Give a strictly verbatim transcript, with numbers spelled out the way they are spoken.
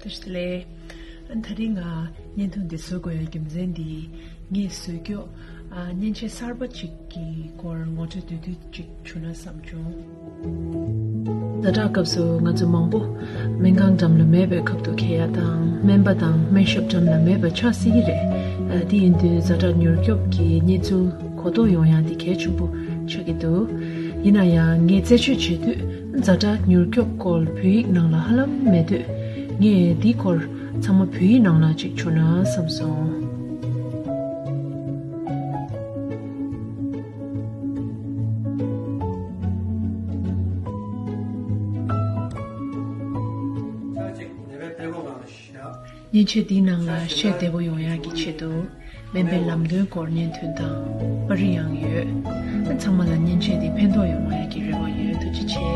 བཀྲ་ཤིས་བདེ་ལེགས། ད་རིང་ང་བརྙན་ཐུང་འདི་བཟོ་དགོས་ཡ་རྒྱུ་མཚན་འདི་ངས་བཟོས་རྒྱུ་ཨ་མཉེན་ཆས་གསར་པ་ཅིག་གི་སྐོར་ངོ་སྤྲོད་བསྡུས་བསྡུས་ཅིག་བྱུང་ན་བསམ་བྱུང་། ཛ་དྲག་སྐབས་སུ་ང་ཚོ་མང་པོ་སྨན་ཁང་འགྲམ་ལ་མེད་པའི་ཁབ་ཏུ་འཁྱེར་ཡ་དང་སྨན་པ་དང་སྨན་ཞབས་འགྲམ་ལ་མེད་པ་ཆགས་སྲིད་ཀྱི་རེད། ཨ་དེ་ཡིན་དུས་ཛ་དྲག་མྱུར་སྐྱོབ་ཀྱི་གནས་ཚུལ་གོ་རྟོགས་ཡོང་ཡ་འདི་གལ་ཆེན་པོ་ཆགས་ཀྱི་འདུག་ཡིན་ན་ཡང་ངས་རྩད་གཅོད་བྱེད་དུས་ཛ་དྲག་མྱུར་སྐྱོབ་སྐོར་བོད་ཡིག་ནང་ལ་ཧ་ལམ་མེད་དུས་ངས་འདིའི་སྐོར་ཚང་མ་བོད་ཡིག་ནང་ལ་ཅིག་བྱུང་ན་བསམ་སོང་། མཉེན་ཆས་འདིའི་ནང་ལ་བཤད་བདེ་པོ་ཡོང་ཡག་གི་ཆེད་དུ་སྨན་པའི་ལམ་སྟོན་སྐོར་བརྙན་ཐུང་དང་པར་རིས་ཡང་ཡོད། ཚང་མ་ལ་མཉེན་ཆས་འདི་ཕན་ཐོགས་ཡོང་བ་ཡག་གི་རེ་བ་ཡོད། ཐུགས་རྗེ་ཆེ།